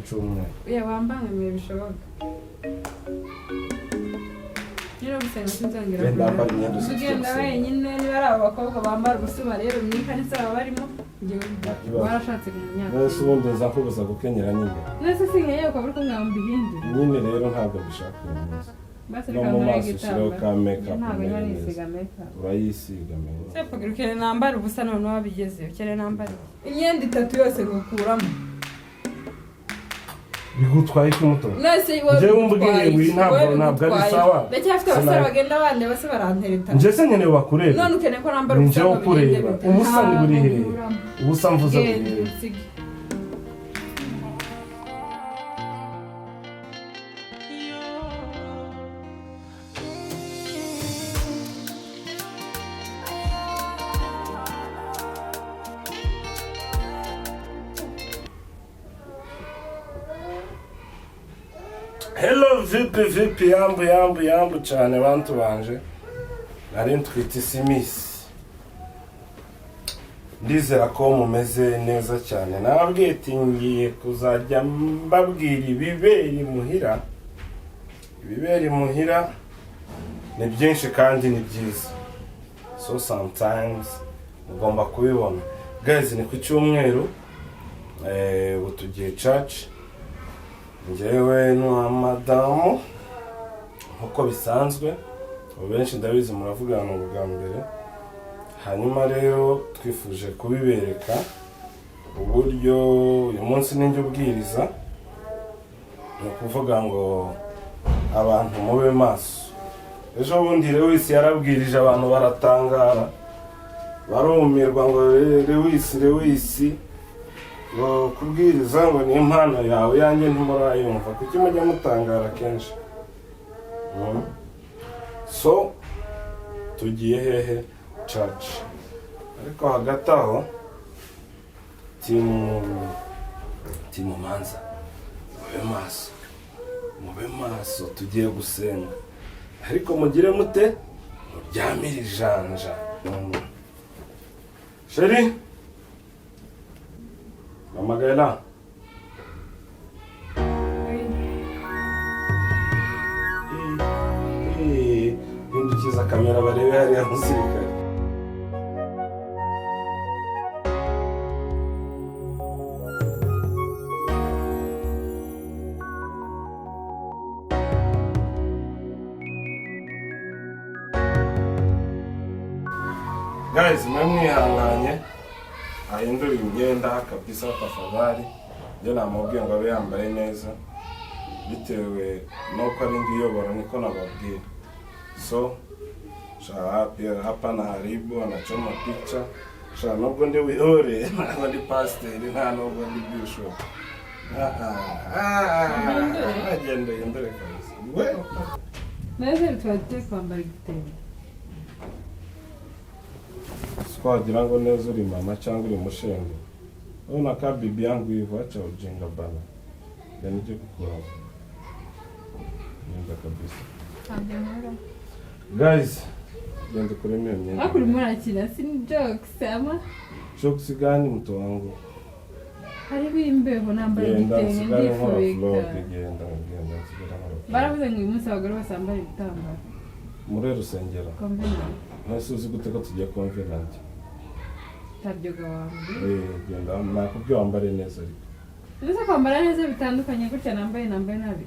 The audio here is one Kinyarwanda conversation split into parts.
Cyumweru. Oya, wambangamiye bishoboka. Nyine gusenga sinzongera. Wenda wambara imyenda uzi Ugenda gusenga. wenyine. Niba ari abo bakobwa bambara ubusa barebe mu ikanisa baba barimo. Njyewe Nta kibazo. warashatse kumenya. None ubundi nza nkubuza gukenyera nyine? Nese sinkenyeye ukaba uri kumwe ngo mbihindure? Nyine rero ntabwo mbishaka uyu munsi. Basi No reka mu nkore maso ushyireho ka igitambaro. make-up, Ntabwo umere niba neza. nisiga make-up. Urayisiga menya. Sepagira, ukeneye nambara ubusa? Noneho wabigezeyo, ukeneye nambara imyenda itatu yose ngukuramo? Bigutwaye iki, muto? Nese wowe Njyewe umbwiye bigutwaye wi iki? ntabwo ntabwo ari Wowe sawa. Ndacyafite abasore bagenda bandeba se, barantereta. Njye se nkeneye bakurebe? None ukeneye ko nambara Ni ubusa njyewe ngo bigende ukureba. bite? Ubusa ni buri Ntabwo hehe? nkuramo. Ubusa mvuze buri Genda hehe? unsige. Hello, vipi vipi, yambu yambu yambu cyane bantu banje. Nari ntwite isimisi. Ndizera ko mumeze neza cyane. Nababwiye ati ngiye kuzajya mbabwira ibibera imuhira. Ibibera imuhira ni byinshi kandi ni byiza, so sometimes mugomba kubibona. Guys, ni ku cyumweru, ubu tugiye church, njyewe n'uwa madamu nk'uko bisanzwe. Ubu benshi ndabizi muravugana ubwa mbere. Hanyuma rero twifuje kubibereka uburyo uyu munsi ninjye ubwiriza. Ni ukuvuga ngo abantu mube maso. Ejo bundi Lewis yarabwirije, abantu baratangara, barumirwa, ngo Lewis, Lewis, ngo kubwiriza ngo ni impano yawe, yanjye ntimurayumva. Kuki mujya mutangara kenshi? So tugiye hehe? Church. Ariko hagati aho, team Manza, mube maso, mube maso. Tugiye gusenga, ariko mugire mute? Muryamire ijanja. Chérie, mama Gaela. Hindukiza kamera barebe hariya musirikare. Guys, mwe mwihanganye, ahindura imyenda kabisa tafadhali. Njye namubwiye ngo abe yambaye neza bitewe nuko ari njye uyobora, niko nababwiye. So sha hapa na haribu anachoma picha. Sha, nubwo ndi wihore, ntabwo ndi pasiteri, nta nubwo ndi bishop. Agenda yindure kabisa we. Nese tuba tugiye kwambara igitenge. Twagira ngo neza uri mama cyangwa uri mushenge. Urabona ka bibi yangu hivyo, acha ujinga bana. Genda ujye gukuramo imyenda kabisa. Ntabyo nkora. Guys, genda ukuremo iyo myenda. Ariko urimo urakina, si ni jokes ama? Jokes gani, mtu wangu? Hariho imbeho, nambara Genda igitenge nsigare nkora ndifubika. vlog. Genda, genda nsigare nkora vlog. Baravuze ngo uyu munsi abagore bose bambara ibitambaro. Muri rusengero? Convenant. Ntese uzi gute ko tugiye convenant? Tabyoga wambye. Eh, genda, nakubwiye wambare neza ariko. Ndetse kwambara neza bitandukanye gutya nambaye nabi.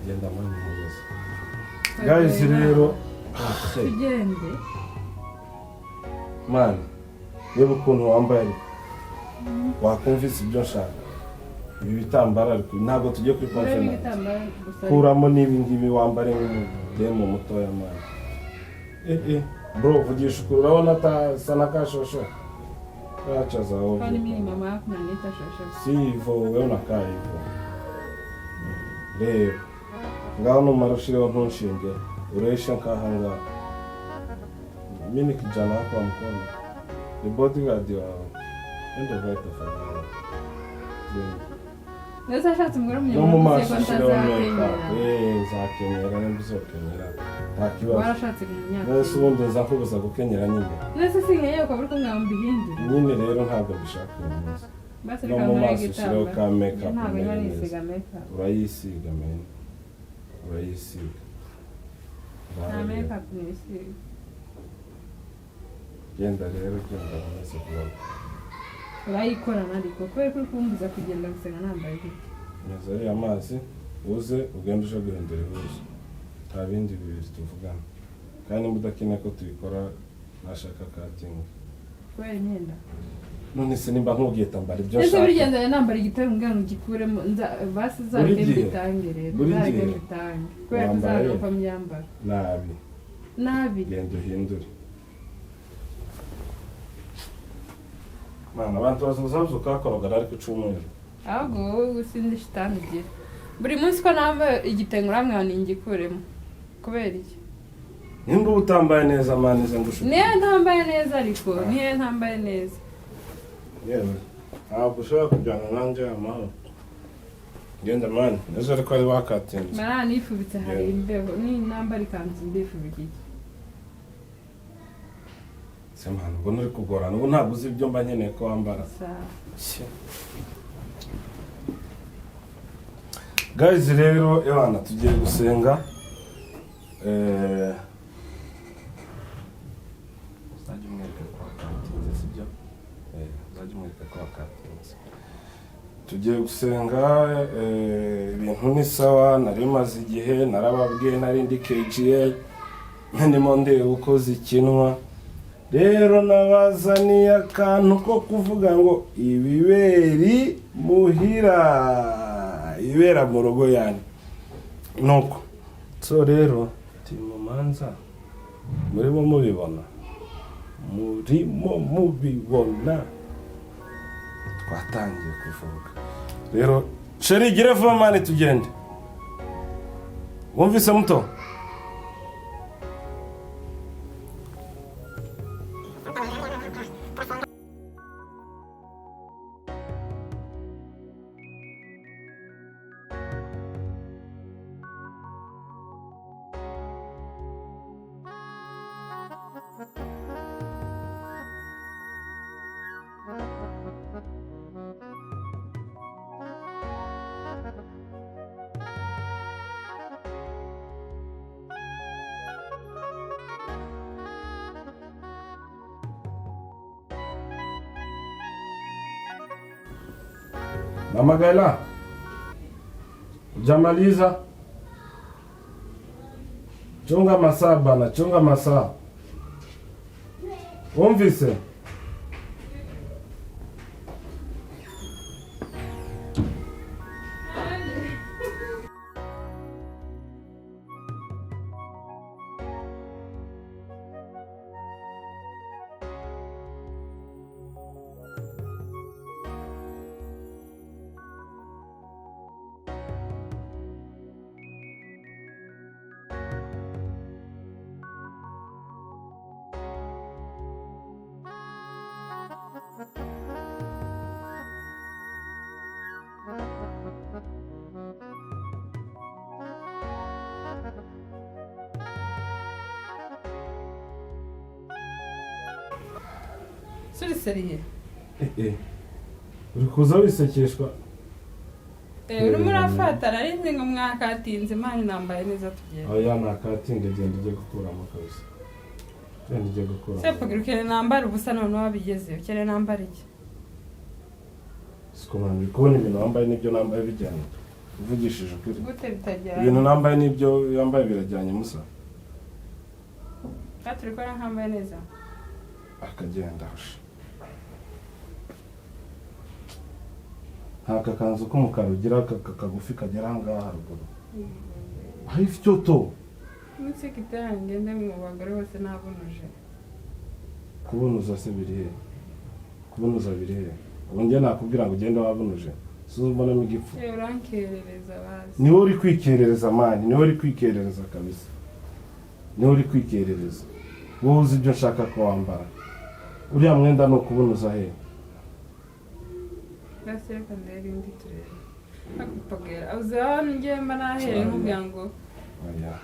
Genda mani mubaze. Guys rero, ah, hey. Tugende. Man, reba ukuntu wambaye, ariko wakumvise ibyo nshaka. Ibi bitambaro, ariko ntabwo tugiye kuri Urebe convenant. igitambaro gusa. Kuramo n'ibi ngibi, wambare nk'umudemu mutoya, man. Eh eh, bro, vugisha ukuri, urabona atasa na kashosho? Acha za ovyo. Kwani mimi ni mama yako na niita shosho? Si hivyo, wewe unakaa hivyo. Reba ngaho, numara ushireho ntunshinge, ureshe nkaha ngaha. Mimi ni kijana wako wa mkono, ni bodyguard wawe. Enda uvae tafadhali. Genda. Ndetse ashatse umugore No mu w'umunyamaguru maso ko ushireho ntazakenyera. makeup. Eh, nzakenyera nimba uzokenyera, nta kibazo. Warashatse kumenya. Nese ubundi nza nkubuza gukenyera nyine? Nese sinkenyeye ukaba uri kumwe ngo mbihindure? Nyine rero ntabwo mbishaka uyu munsi. Basi No reka mu nkore maso ushyireho igitambaro. ka make-up Ntabwo umere njya neza. nisiga make-up. Urayisiga men, urayisiga. Nta Ngaho rero. make-up nisiga. Genda rero, genda nkomeze vuba. Urayikorana ariko kubera ko uri kumbuza kugenda gusenga nambaye gutya. Meza ariya mazi, uze ugende uje guhindura ihuzo, nta bindi bibiri tuvugana. Kandi niba udakeneye ko tubikora, nashaka cutting. Kubera imyenda? None se nimba nkubwiye tambara ibyo Ese nshaka? buri gihe nzajya nambara igitabo mbwira ngo ugikuremo, basi Buri uzareke gihe. mbitange rero. Buri Uzareke gihe. mbitange kubera ko Wambaye. uzareka myambara Nabi. Nabi. Genda uhindure mana, abantu bazoza bazuka bakorogana ariko icyumweru. Ahubwo wowe sinzi shitani ugira. Buri munsi ko nambaye igitenge urambwira ngo ngikuremo, kubera iki? Nimba uba utambaye neza man, ize ngushuke. Niyo ntambaye neza, ariko niyo ntambaye neza. Yewe, ntabwo ushobora kujyana nanjye amahoro. Genda man, ejo ariko wari wakatinze. Mara nifubitse, hari Yeah. imbeho. Ni nambara ikanzu ndifubika iki? Se man, ubwo nturi kugorana? Ubu ntabwo uzi ibyo mba nkeneye ko wambara. Sawa. Guys rero, ebana, tugiye gusenga. Uzajya umwereka ko wakatinze, sibyo? Uzajya umwereka ko wakatinze. Tugiye gusenga. Ibintu ni sawa. Nari maze igihe narababwiye, nari ndi KGL, ndimo ndeba uko zikinwa. Rero nabazaniye akantu ko kuvuga ngo ibiberi muhira, ibera mu rugo yani. Nuko so rero turi mu manza, murimo mubibona, murimo mubibona, twatangiye kuvuga. Rero chéri, gire vuba man, tugende. Wumvise muto? Mama Gaila, hujamaliza? Chunga masaa bana, chunga masaa. Wumvise? Suri sérieux? Eh, eh. Uri kuza wisekeshwa. Urimo urafata, nari nzi ngo mwakatinze man, nambaye neza, tugenda. Oya, nakatinga, genda ujye gukuramo kabisa. Genda ujye gukuramo. Se Pagira, ukeneye nambara ubusa noneho wabigezeyo, ukeneye nambara iki? Siko man, uri kubona ibintu wambaye n'ibyo nambaye bijyanye? Uvugishije ukuri. Gute bitajyanye? Ibintu nambaye n'ibyo yambaye birajyanye musa? Kandi turi kubona nkambaye neza. Akagenda husha. Nta kakanzu k'umukara ugira kagufi kagera aha ngaha haruguru? Aho ifyoto. Munsi kitara ngende mu bagore bose nabunuje. Kubunuza se biri he? Kubunuza biri he? Ubu njye nakubwira ngo ugende wabunuje, mbonamo igipfu? Yewe, urankerereza bazi. Niwe uri kwikerereza man, niwe uri kwikerereza kabisa, niwe uri kwikerereza. Wowe uzi ibyo nshaka ko wambara? Uriya mwenda ni ukubunuza he? Basi reka ndebe indi turebe. Akupagera uzi aho ngiye, mba nahereye nkubwira ngo Oya,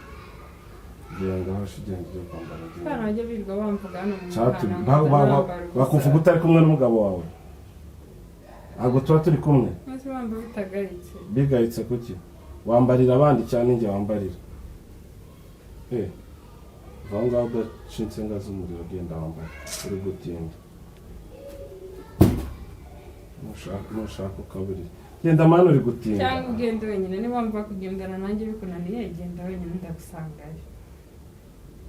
genda aho, ugenda ujye kwambara, genda. Abana bajya birirwa bamvuga hano mu Cyatu- muhanda ngo nambara ubusa. Bakuvuga utari kumwe n'umugabo wawe. Ntabwo tuba turi kumwe. Maze wambaye utagayitse. Bigayitse kuki? Wambarira abandi cyane, njye wambarira? Va aho ngaho udaca insinga z'umuriro. Genda wambara, uri gutinda. Nushaka ukaburira. Genda mani, uri gutinda. Cyangwa ugende wenyine. Niba wumva kugendana nanjye bikunaniye, genda wenyine, ndagusangayo.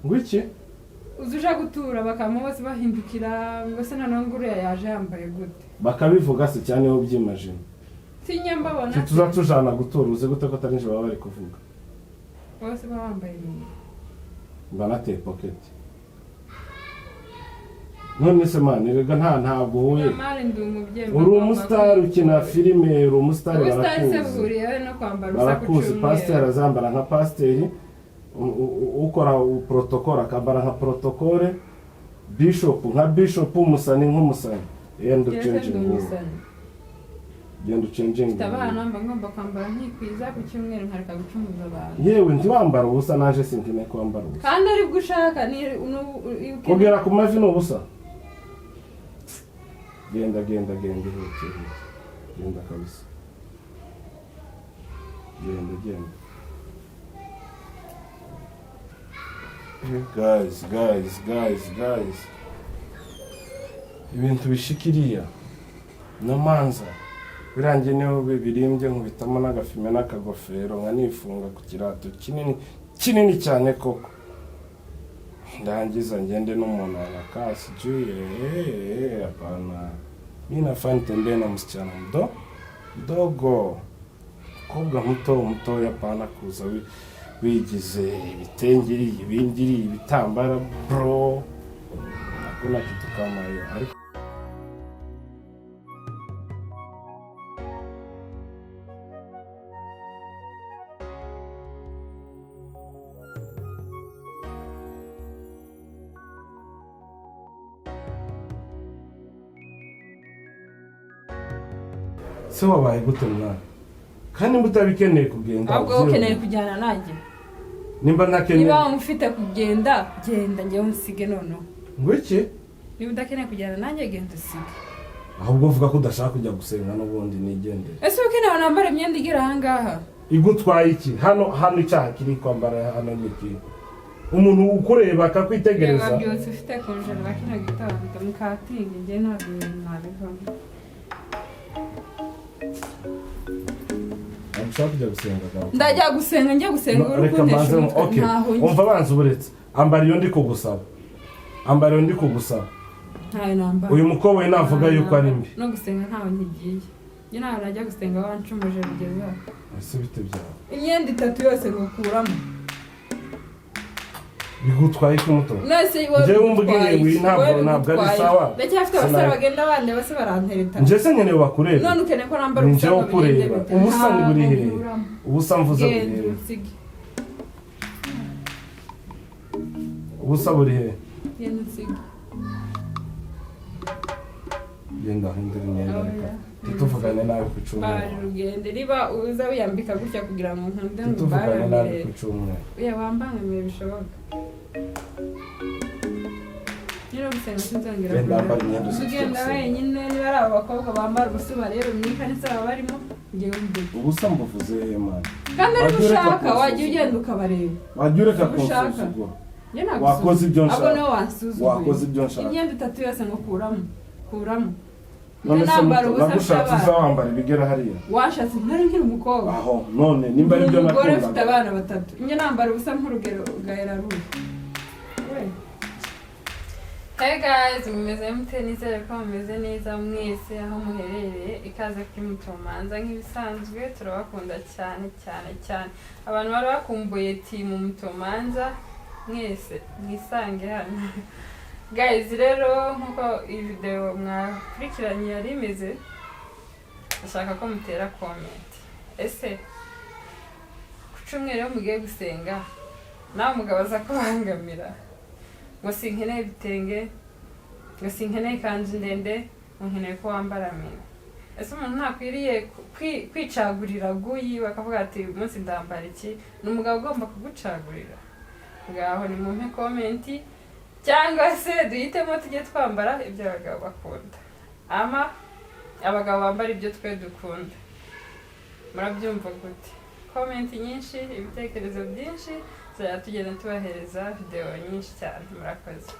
Ngo iki? Uzi uje gutura bakaba bose bahindukira ngo se noneho ngo uriya yaje yambaye gute? Bakabivuga se cyane wowe ubyimajina? Sinya mbabona. Tuza tujana gutura, uzi gute ko atari nijoro baba bari kuvuga? Bose baba bambaye ibintu. Mba nateye pocket. None se mani, rega ntabwo uhuye. Mani, ndi umubyeyi. Uri umusitari, ukina filime, uri umusitari. Ubusitari se Barakuzi. buhuriyeho no kwambara ubusa ku Barakuzi. cyumweru? Pasiteri azambara nka pasiteri, ukora protocole akambara nka protocole, bishop nka bishop, umusani nk'umusani. Genda Njyewe se ndi ucenjinge. umusani? Genda ucenjinge. Mfite abana, mba ngomba kwambara nkikwiza ku cyumweru, nkareka gucumuza abantu. Yewe, ntiwambara ubusa, naje sinkeneye ko wambara ubusa. Kandi aribwo ushaka ni Kugera ku mavi ni ubusa? Genda, genda, genda, ihute, ihute, genda kabisa, genda, genda. Guys, guys, guys, guys, ibintu bishikiriya namanza birangiye niho birimbye, nkubitamo n'agafime n'akagofero, nkanifunga ku kirato kinini kinini cyane koko. Ndangiza ngende n'umuntu anakaa sijui. Hapana, mi nafaa nitembee na msichana mdogo, mukobwa muto mutoya, hapana kuza wigize ibitengeri, ibingiri, ibitambara. Bro, hakuna kitu kama hiyo, ariko se wabaye gute mwana? Kandi nimba utabikeneye kugenda, Ahubwo ubyihorere. ukeneye kujyana nanjye. Nimba ntakeneye? Niba wumva ufite kugenda, genda, njyewe unsige noneho. Ngo iki? Niba udakeneye kujyana nanjye, genda usige. Ahubwo uvuga ko udashaka kujya gusenga n'ubundi, nigendere. Ese ukeneye nambara imyenda igera ahangaha? Igutwaye iki? Hano, hano icyaha kiri kwambara hano ni iki? Umuntu ukureba akakwitegereza. Reba, byose ufite konjerwa kino gitondo mukatingi, njye ntabwo ibintu nabivamo. Ntabwo ushaka kujya gusenga, garuka. Ndajya gusenga, njya gusenga. No, Uri reka kuntesha mbanze umutwe. Okay. Ntaho njya. Umva, banza uburetse, ambara iyo ndi kugusaba, ambara iyo ndi kugusaba. Ntayo nambara. Uyu mukobwa we navuga yuko ari mbi. No gusenga ntaho nkigiye. Njye ntaho najya gusenga wancumuje bigeze aho. Ese bite byawe? Imyenda itatu yose ngukuramo. Bigutwaye iki, muto? Nese wowe Njyewe umbwiye bigutwaye ngo iyi iki? ntabwo ntabwo ari Wowe sawa. Ndacyafite abasore bagenda bandeba se, barantereta. Njye se nkeneye bakurebe? None ukeneye ko nambara Ni ubusa njyewe ngo bigende ukureba. bite? Ubusa ni buri Ntabwo hehe? nkuramo. Ubusa mvuze buri Genda hehe? unsige. Ubusa buri hehe? Genda unsige. Genda ahindura imyenda, reka Oya. ntituvugane nabi ku Bari cyumweru. rugende niba uza wiyambika gutya kugira ngo nkunde ngo Ntituvugane nabi umbangamire. ku cyumweru. Oya, wambangamiye bishoboka. Niba gusenga sinzongera. Genda wambara imyenda Uza usutse ugenda gusenga. wenyine. Niba ari abo bakobwa bambara ubusa barebe mu ikanisa baba barimo, njyewe mbere. Ubusa mbuvuze hehe, mani? Kandi ari Wajya ureka ushaka wajya kunsuzugura. ugenda ukabareba. Wajya ureka Ushaka. kunsuzugura. Njye nagusuzugura. Wakoze ibyo Ahubwo nshaka. niwe wansuzuguye. Wakoze ibyo nshaka. Imyenda itatu yose ngo kuramo, kuramo. None se Nambara muto, ubusa nagushatse mfite uza wambara ibigera hariya? Washatse ntari nkiri umukobwa. Aho none nimba ari byo Ndi umugore ufite nakundaga. abana batatu, njye nambara ubusa nk'urugero gahera ruhe we. Hey guys, mumeze mute? Nizere ko mumeze neza mwese aho muherereye. Ikaze kuri Mutomanza nk'ibisanzwe, turabakunda cyane cyane cyane. Abantu bari bakumbuye team Mutomanza mwese mwisange hano. Guys, rero nk'uko iyi video mwakurikiranye yari imeze, ndashaka ko mutera comment. Ese ku cyumweru iyo mugiye gusenga, nawe umugabo aza kubangamira ngo sinkeneye ibitenge, ngo sinkeneye ikanzu ndende, ngo nkeneye ko wambara mini? Ese umuntu ntakwiriye kwicagurira guyi, bakavuga ati uyu munsi ndambara iki? Ni umugabo ugomba kugucagurira? Ngaho ni mumpe comment, cyangwa se duhitemo tujye twambara ibyo abagabo bakunda ama. Abagabo bambara ibyo twe dukunda, murabyumva gute? Comment nyinshi, ibitekerezo byinshi, tuzajya tugenda tubahereza videwo nyinshi cyane. Murakoze.